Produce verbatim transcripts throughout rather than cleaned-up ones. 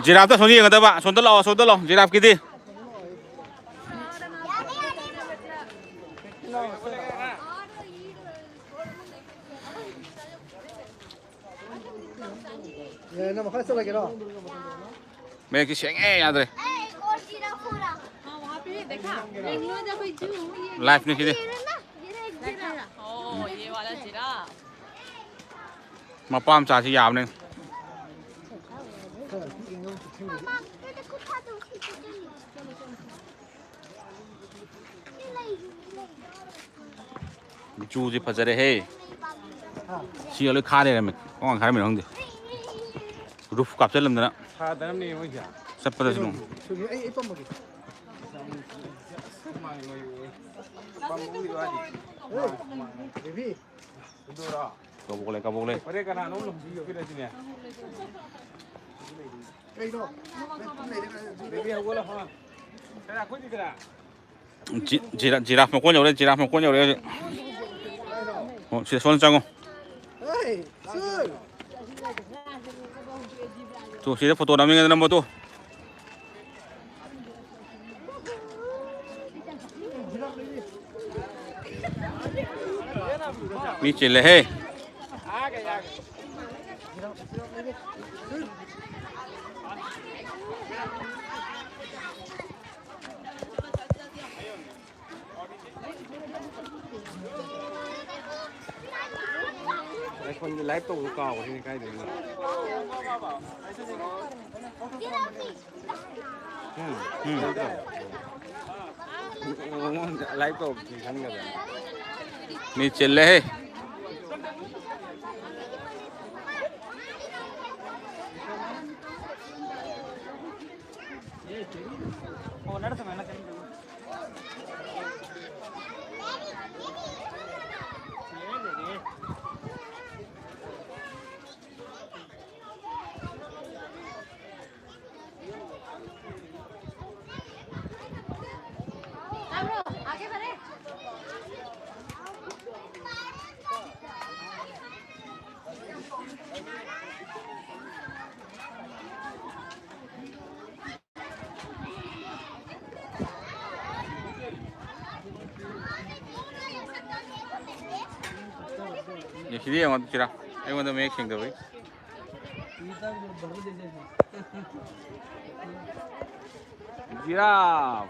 ꯖꯤꯔꯥꯞꯇ ꯁꯣꯝꯗ ꯌꯦꯡꯒꯗꯕ, ꯁꯣꯝꯗ ꯂꯥꯛꯑꯣ, ꯁꯣꯝꯗ ꯂꯥꯛꯑꯣ, ꯖꯤꯔꯥꯞꯀꯤꯗꯤ꯫ ꯃꯌꯦꯛꯇꯤ ꯁꯦꯡꯉꯦ, ꯌꯥꯗ꯭ꯔꯦ꯫ ꯂꯥꯏꯐꯅꯤ ꯁꯤꯗꯤ꯫ ꯃꯄꯥ ꯃꯆꯥꯁꯤ ꯌꯥꯕꯅꯦ꯫ ꯃꯆꯨꯁꯤ ꯐꯖꯔꯦꯍꯦ꯫ ꯁꯤꯒ ꯂꯣꯏ ꯈꯥ ꯂꯩꯔꯝꯃꯦ꯫ ꯀꯃꯥꯏꯅ ꯈꯥꯔꯝꯃꯤꯅꯣ ꯈꯪꯗꯦ꯫ ꯔꯨꯐ ꯀꯥꯞꯆꯜꯂꯝꯗꯅ꯫ ꯊꯥꯗꯅꯕꯅꯦ ꯃꯣꯏꯁꯦ꯫ ꯆꯠꯄꯗꯁꯨ ꯑꯗꯨꯝ꯫ ꯁꯨꯝ ꯑꯩ, ꯑꯩ ꯄꯝꯃꯒꯦ꯫ ꯄꯝꯃꯒꯤꯗꯣ ꯍꯥꯏꯗꯤ꯫ ꯕꯦꯕꯤ꯫ ꯀꯕꯣꯛ ꯂꯩ, ꯀꯕꯣꯛ ꯂꯩ꯫ ꯍꯣꯔꯦꯟ ꯀꯅꯥꯅꯣꯝ ꯍꯧꯖꯤꯛ ꯌꯣꯛꯈꯤꯔꯁꯤꯅꯦ꯫ ꯀꯩꯅꯣ? ꯕꯦꯕꯤ ꯍꯧꯒꯠꯂꯣ, ꯍꯥ꯫ ꯀꯅꯥ, ꯑꯩꯈꯣꯏꯗꯤ ꯀꯅꯥ? ꯖꯤ-, ꯖꯤꯔꯥ-, ꯖꯤꯔꯥꯐ ꯃꯀꯣꯟ ꯌꯧꯔꯦ, ꯖꯤꯔꯥꯐ ꯃꯀꯣꯟ ꯌꯧꯔꯦ ꯍꯧꯖꯤꯛ꯫ ꯑꯣ, ꯁꯤꯗ ꯁꯣꯝꯗ ꯆꯪꯉꯣ꯫ ꯇꯨ, ꯁꯤꯗ ꯐꯣꯇꯣ ꯅꯝꯅꯤꯡꯉꯗꯤ ꯅꯝꯃꯣ ꯇꯨ꯫ ꯃꯤ ꯆꯤꯜꯂꯦꯍꯦ꯫ ꯑꯩꯈꯣꯏꯒꯤ ꯂꯥꯏꯚ ꯇꯧꯕ ꯀꯥꯎꯕꯅꯤꯅꯦ ꯀꯥꯏꯗꯅꯣ꯫ ꯎꯝ, ꯎꯝ꯫ ꯂꯥꯏꯚ ꯇꯧꯕꯗꯤ ꯈꯪꯗꯕꯅꯤ꯫ ꯃꯤ ꯆꯤꯜꯂꯦꯍꯦ꯫ ꯁꯤꯗꯤ ꯌꯦꯡꯉꯣ, ꯆꯤꯔꯥ꯫ ꯑꯩꯉꯣꯟꯗ ꯃꯌꯦꯛ ꯁꯦꯡꯗꯕꯩ꯫ ꯖꯤꯔꯥꯐ꯫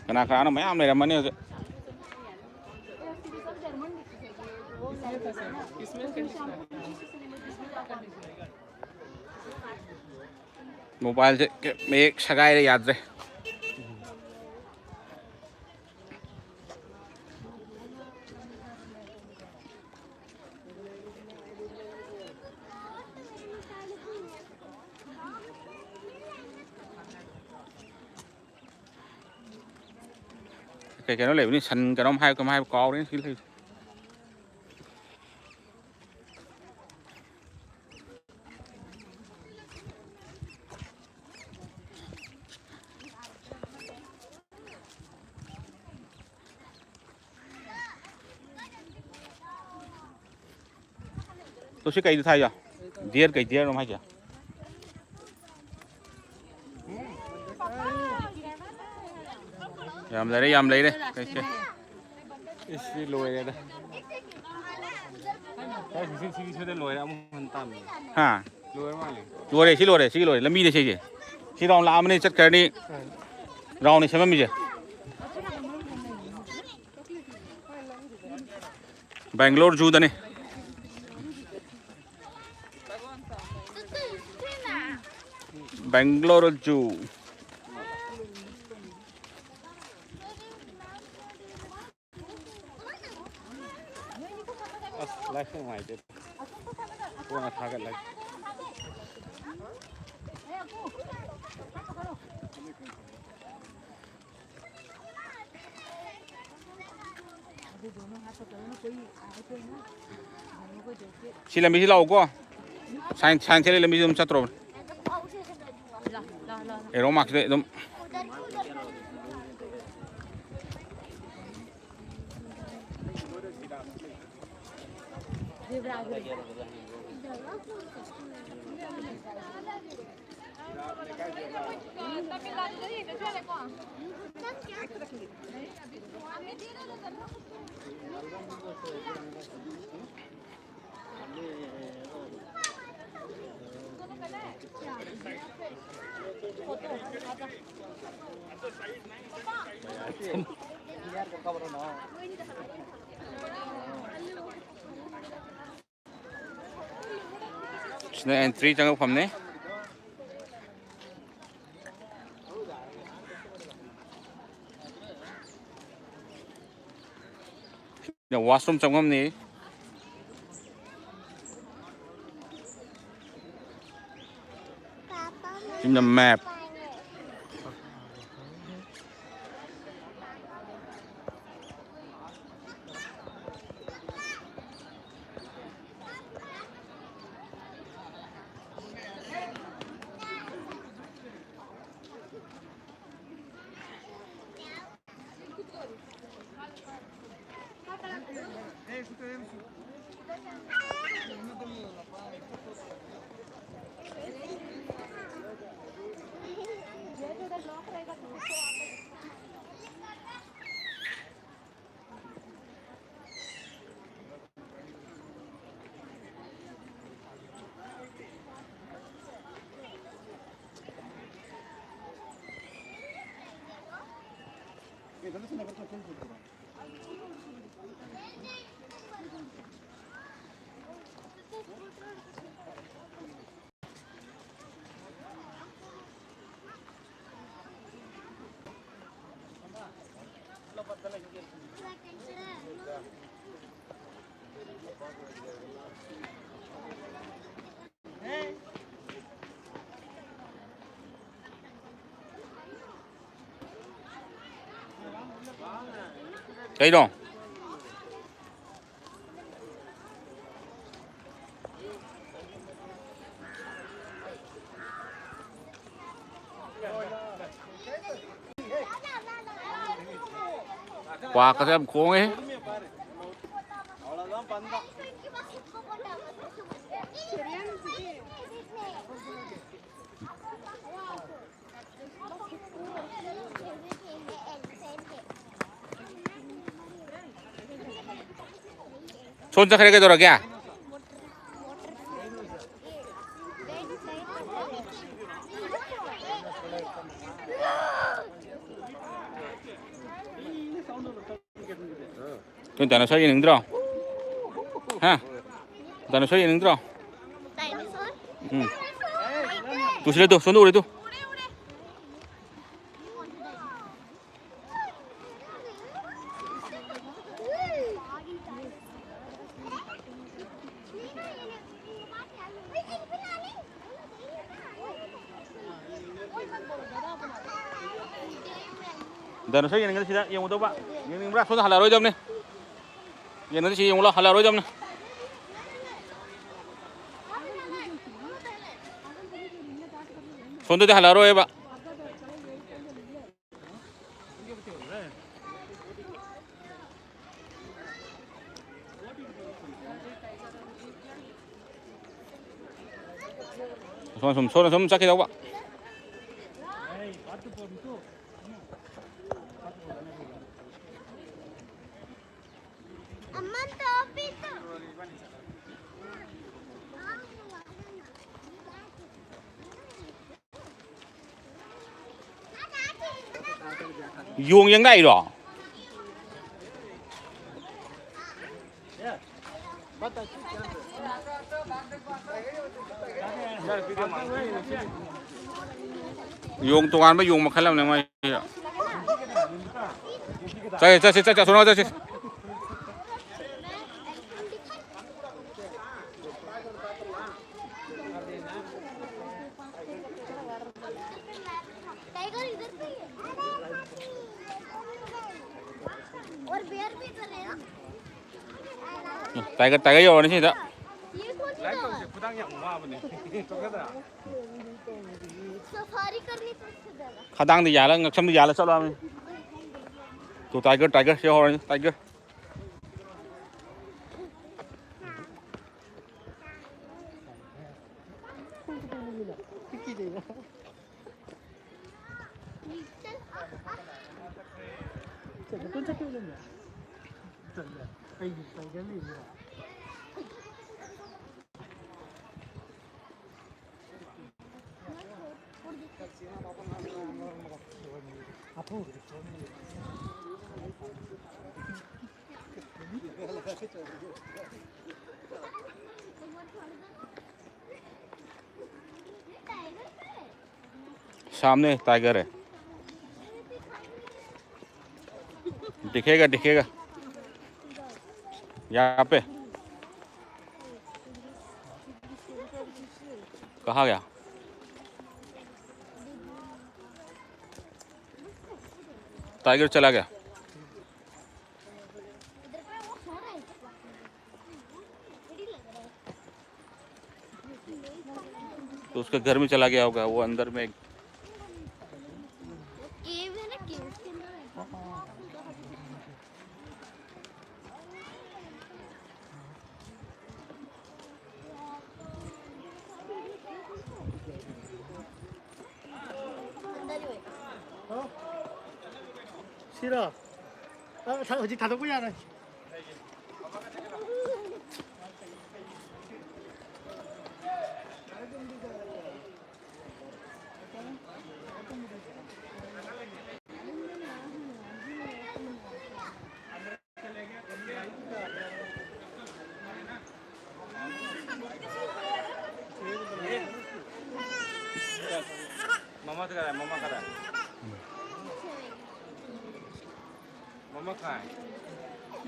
ꯀꯅꯥ ꯀꯅꯥꯅꯣ ꯃꯌꯥꯝ ꯂꯩꯔꯝꯃꯅꯤ ꯍꯧꯖꯤꯛ꯫ ꯃꯣꯕꯥꯏꯜꯁꯦ ꯃꯌꯦꯛ ꯁꯦꯒꯥꯏꯔꯦ, ꯌꯥꯗ꯭ꯔꯦ꯫ ꯀꯩ ꯀꯩꯅꯣ ꯂꯩꯕꯅꯤ, ꯁꯟ ꯀꯩꯅꯣꯝ ꯍꯥꯏ, ꯀꯩꯅꯣꯝ ꯍꯥꯏꯕ ꯀꯥꯎꯔꯦꯅꯦ ꯁꯤ ꯂꯩꯕꯁꯦ꯫ ꯇꯣ, ꯁꯤ ꯀꯩꯗ ꯊꯥꯏꯖꯣ? ꯗꯤꯌꯔ ꯀꯩ ꯗꯤꯌꯔꯅꯣ ꯍꯥꯏꯁꯦ? ꯌꯥꯝ ꯂꯩꯔꯦ, ꯌꯥꯝ ꯂꯩꯔꯦ꯫ ꯀꯩꯁꯦ? ꯏꯁ, ꯁꯤ ꯂꯣꯏꯔꯦꯗ꯫ ꯁꯤ, ꯁꯤ, ꯁꯤ, ꯁꯤꯗ ꯂꯣꯏꯔꯦ, ꯑꯃꯨꯛ ꯍꯟ ꯇꯥꯝꯅꯦ꯫ ꯍꯥ? ꯂꯣꯏꯔ ꯃꯥꯜꯂꯦ꯫ ꯂꯣꯏꯔꯦ, ꯁꯤ ꯂꯣꯏꯔꯦ, ꯁꯤꯒꯤ ꯂꯣꯏꯔꯦ꯫ ꯂꯝꯕꯤꯗ ꯁꯤꯁꯦ꯫ ꯁꯤ ꯔꯥꯎꯟ ꯂꯥꯛꯑꯃꯅꯤ, ꯆꯠꯈ꯭ꯔꯅꯤ꯫ ꯔꯥꯎꯟꯅꯤ ꯁꯦꯝꯃꯝꯃꯤꯁꯦ꯫ ꯕꯦꯡꯒ꯭ꯂꯣꯔ ꯖꯨꯗꯅꯤ꯫ ꯕꯦꯡꯒ꯭ꯂꯣꯔ ꯖꯨ꯫ ꯑꯁ, ꯂꯥꯏꯐ ꯅꯨꯡꯉꯥꯏꯇꯦ꯫ ꯀꯣꯟꯅ ꯊꯥꯒꯠꯂꯒꯦ꯫ ꯁꯤ ꯂꯝꯕꯤꯁꯤ ꯂꯥꯛꯎꯀꯣ꯫ ꯁꯥꯏꯟ, ꯁꯥꯏꯟ ꯊꯦꯠꯂꯤ ꯂꯝꯕꯤꯁꯤ ꯑꯗꯨꯝ ꯆꯠꯇ꯭ꯔꯣꯕꯅꯤ꯫ ꯑꯦꯔꯣ ꯃꯥꯔꯛꯁꯤꯗ ꯑꯗꯨꯝ꯫ ꯁꯤꯅ entry ꯆꯪꯉꯛꯐꯝꯅꯤ꯫ ꯁꯤꯅ washroom ꯆꯪꯐꯝꯅꯤ꯫ ꯁꯤꯅ map꯫ ꯀꯩꯅꯣ? ꯀ꯭ꯋꯥꯛꯀꯁꯦ ꯌꯥꯝ ꯈꯣꯡꯉꯦ꯫ ꯁꯣꯝ ꯆꯠꯈ꯭ꯔꯦ, ꯀꯩꯗꯧꯔꯒꯦ? ꯅꯣꯏ ꯗꯥꯏꯅꯣꯁꯔ ꯌꯦꯡꯅꯤꯡꯗ꯭ꯔꯣ? ꯍꯥ? ꯗꯥꯏꯅꯣꯁꯔ ꯌꯦꯡꯅꯤꯡꯗ꯭ꯔꯣ? ꯎꯝ꯫ ꯇꯨ ꯁꯤꯗ ꯇꯨ, ꯁꯣꯝꯗ ꯎꯔꯦ ꯇꯨ꯫ ꯗꯥꯏꯅꯣꯁꯔ ꯌꯦꯡꯅꯤꯡꯉꯗꯤ ꯁꯤꯗ ꯌꯦꯡꯉꯨꯗꯧꯕ꯫ ꯌꯦꯡꯅꯤꯡꯕ꯭ꯔꯥ? ꯁꯣꯝꯗ ꯍꯜꯂꯛꯑꯔꯣꯏꯗꯕꯅꯤ꯫ ꯌꯦꯡꯅꯤꯡꯉꯗꯤ ꯁꯤ ꯌꯦꯡꯉꯨ ꯂꯥꯎ, ꯍꯜꯂꯛꯑꯔꯣꯏꯗꯕꯅꯤ꯫ ꯁꯣꯝꯗꯗꯤ ꯍꯜꯂꯛꯑꯔꯣꯏꯕ꯫ ꯁꯣꯝ ꯁꯨꯝ, ꯁꯣꯝꯗ ꯁꯨꯝ ꯆꯠꯈꯤꯗꯧꯕ꯫ ꯌꯣꯡ ꯌꯦꯡ ꯂꯥꯛꯏꯔꯣ? ꯌꯣꯡ ꯇꯣꯉꯥꯟꯕ ꯌꯣꯡ ꯃꯈꯜ ꯑꯃꯅꯦ ꯃꯣꯏ꯫ ꯆꯠꯁꯤ, ꯆꯠꯁꯤ, ꯆꯠꯁꯤ, ꯑꯁꯣꯝ ꯅꯥꯀꯟ ꯆꯠꯁꯤ꯫ टाइगर इधर पे ही है। और बेयर भी इधर है ना। ꯎꯝ, ꯇꯥꯏꯒꯔ, ꯇꯥꯏꯒꯔ ꯌꯧꯔꯅꯤ ꯁꯤꯗ꯫ ये कौन सी दवा है? ꯈꯨꯗꯥꯡ ꯌꯥꯝ ꯋꯥꯕꯅꯦ꯫ ꯇꯣꯛꯀꯗ꯭ꯔꯥ? सफारी करनी पड़ती है। ꯈꯗꯥꯡꯗ ꯌꯥꯜꯂꯒ, ꯉꯛꯁꯝꯗ ꯌꯥꯜꯂ ꯆꯠꯂꯣ ꯍꯥꯏꯕꯅꯤ꯫ ꯇꯨ, ꯇꯥꯏꯒꯔ, ꯇꯥꯏꯒꯔ, ꯁꯤ ꯍꯧꯔꯅꯤ, ꯇꯥꯏꯒꯔ꯫ ꯆꯠꯂꯦ, ꯀꯣꯏ ꯆꯠꯄ ꯂꯩꯕ꯭ꯔꯥ? ꯆꯠꯂꯦ꯫ ꯀꯩꯒꯤ ꯇꯥꯏꯒꯔ ꯂꯩꯕ꯭ꯔꯥ? सामने टाइगर है, दिखेगा, दिखेगा यहाँ पे। कहाँ गया? टाइगर चला गया। तो उसके घर में चला गया होगा वो, अंदर में। केव है ना, केव के अंदर है। ꯁꯤꯔꯣ? ꯑ, ꯊ-, ꯍꯧꯖꯤꯛ ꯊꯥꯗꯣꯛꯄ ꯌꯥꯔꯣꯏ꯫ ꯃꯃꯥ ꯀꯗꯥꯏ? ꯃꯃꯥ ꯀꯗꯥꯏ? ꯃꯃꯥ ꯀꯥꯏ?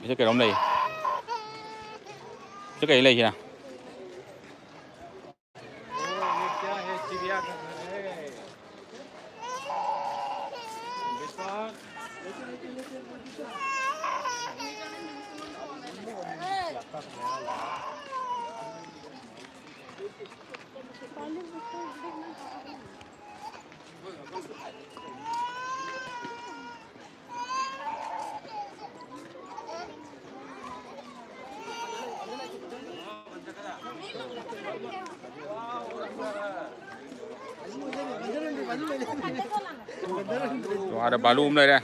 ꯁꯤꯗ ꯀꯩꯅꯣꯝ ꯂꯩ꯫ ꯁꯤꯗ ꯀꯩ ꯂꯩꯒꯦ? ओ, ये क्या है? चिड़िया घर है। बेटा। ꯇꯣꯉꯥꯟꯅ ꯕꯥꯂꯨ ꯑꯃ ꯂꯩꯔꯦ꯫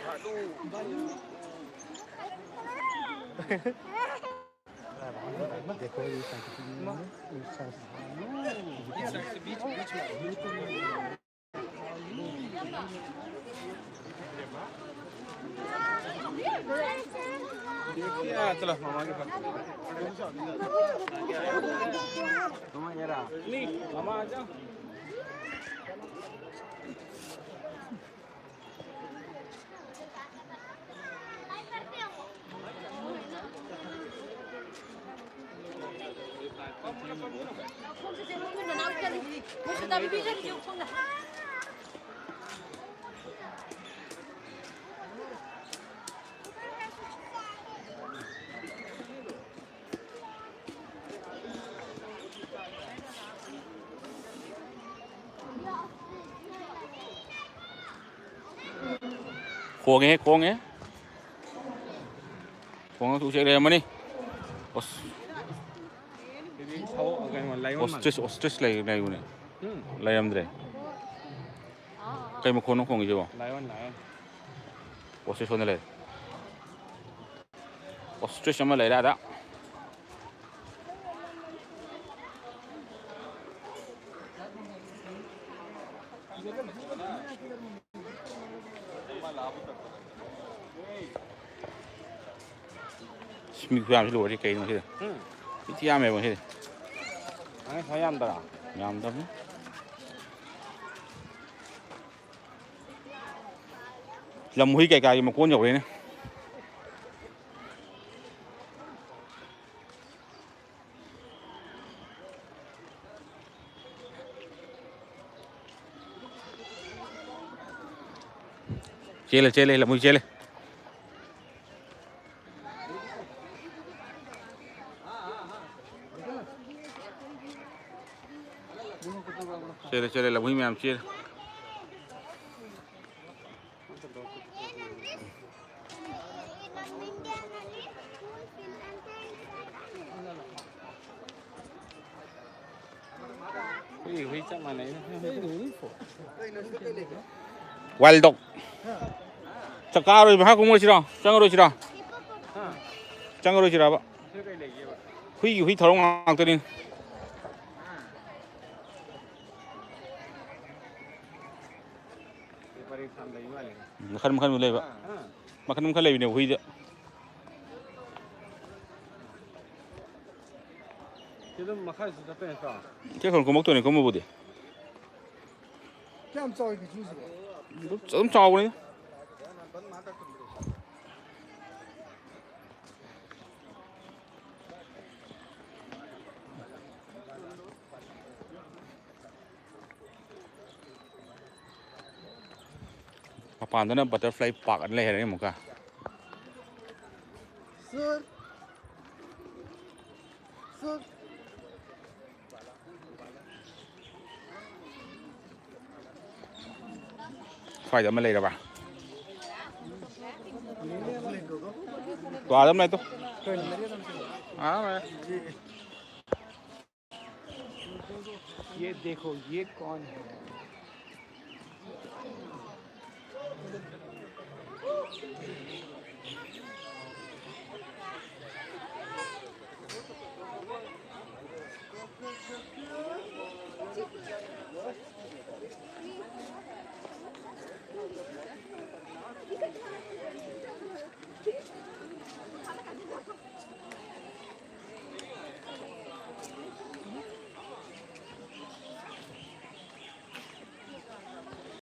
ꯆꯠꯂꯣ, ꯃꯃꯥꯒꯤ ꯐꯝ꯫ ꯃꯃꯥ ꯌꯥꯔꯥ? ꯃꯤ, ꯃꯃꯥ ꯆꯪ꯫ ꯈꯣꯡꯉꯦ, ꯈꯣꯡꯉꯦ꯫ ꯈꯣꯡꯉ ꯎꯆꯦꯛ ꯂꯩꯔꯝꯃꯅꯤ꯫ ꯑꯁ꯫ ꯁꯤꯗꯤ ꯁꯥꯎ-, ꯀꯩꯅꯣ, ꯂꯥꯏꯑꯣꯟ ꯃꯥꯜꯂꯦ꯫ Ostrich, ostrich ꯂꯩ-, ꯂꯩꯕꯅꯦ꯫ ꯎꯝ꯫ ꯂꯩꯔꯝꯗ꯭ꯔꯦ꯫ ꯀꯩ ꯃꯈꯣꯟꯅꯣ ꯈꯣꯡꯉꯤꯁꯤꯕꯣ? Lion, lion. Ostrich ꯁꯣꯝꯗ ꯂꯩꯔꯦ꯫ Ostrich ꯑꯃ ꯂꯩꯔꯦ ꯑꯥꯗ꯫ ꯃꯤ ꯈꯨꯌꯥꯝꯁꯤ ꯂꯣꯏꯔꯦ ꯀꯩꯅꯣ ꯁꯤꯗ꯫ ꯎꯝ꯫ ꯃꯤ ꯊꯤ ꯌꯥꯝꯃꯦꯕ ꯁꯤꯗ꯫ ꯑꯩ ꯈꯔ ꯌꯥꯝꯗꯔꯥ? ꯌꯥꯝꯗꯕꯅꯤ꯫ ꯂꯝꯍꯨꯏ ꯀꯩꯀꯥꯒꯤ ꯃꯀꯣꯟ ꯌꯧꯔꯦꯅꯦ꯫ ꯆꯦꯜꯂꯦ, ꯆꯦꯜꯂꯦ, ꯂꯝꯍꯨꯏ ꯆꯦꯜꯂꯦ꯫ ꯆꯦꯜꯂꯦ, ꯆꯦꯜꯂꯦ, ꯂꯝꯍꯨꯏ ꯃꯌꯥꯝ ꯆꯦꯜꯂꯦ꯫ ꯍꯨꯏ, ꯍꯨꯏ ꯆꯞ ꯃꯥꯟꯅꯩ꯫ Wild dog꯫ ꯆꯥꯛ ꯆꯥꯔꯣꯏ, ꯃꯈꯥ ꯀꯨꯝꯃꯔꯣꯏꯁꯤꯔꯣ? ꯆꯪꯉꯔꯣꯏꯁꯤꯔꯣ? ꯍꯥ? ꯆꯪꯉꯔꯣꯏꯁꯤꯔꯕ? ꯁꯤꯗ ꯀꯩ ꯂꯩꯒꯦꯕ? ꯍꯨꯏꯒꯤ ꯍꯨꯏ ꯊꯧꯔꯝ ꯉꯥꯛꯇꯅꯤ꯫ ꯎꯝ, ꯃꯈꯜ ꯃꯈꯜ ꯂꯩꯕ꯫ ꯃꯈꯜ ꯃꯈꯜ ꯂꯩꯕꯅꯦ ꯍꯨꯏꯗ꯫ ꯁꯤ ꯑꯗꯨꯝ ꯃꯈꯥꯏꯁꯨ ꯆꯠꯄ ꯅꯠꯇ꯭ꯔꯣ? ꯆꯦꯛ ꯈꯔ ꯀꯨꯝꯃꯛꯇꯣꯏꯅꯤ, ꯀꯨꯝꯕꯕꯨꯗꯤ꯫ ꯀꯌꯥꯝ ꯆꯥꯎꯏ ꯄꯤꯆꯨꯁꯤꯕꯣ? ꯑꯗꯨꯝ, ꯑꯗꯨꯝ ꯆꯥꯎꯕꯅꯤ꯫ ꯃꯄꯥꯟꯗꯅ butterfly park ꯑꯅ ꯂꯩꯔꯦ ꯑꯃꯨꯛꯀ꯫ ꯁꯨꯔ꯫ ꯁꯨꯔ꯫ ꯁ꯭ꯋꯥꯏꯗ ꯑꯃ ꯂꯩꯔꯕ? ꯇꯣ, ꯑꯥꯗ ꯑꯃ ꯂꯩ ꯇꯣ꯫ ꯑꯥ, ꯑꯃ ꯂꯩ꯫ ये देखो, ये कौन है?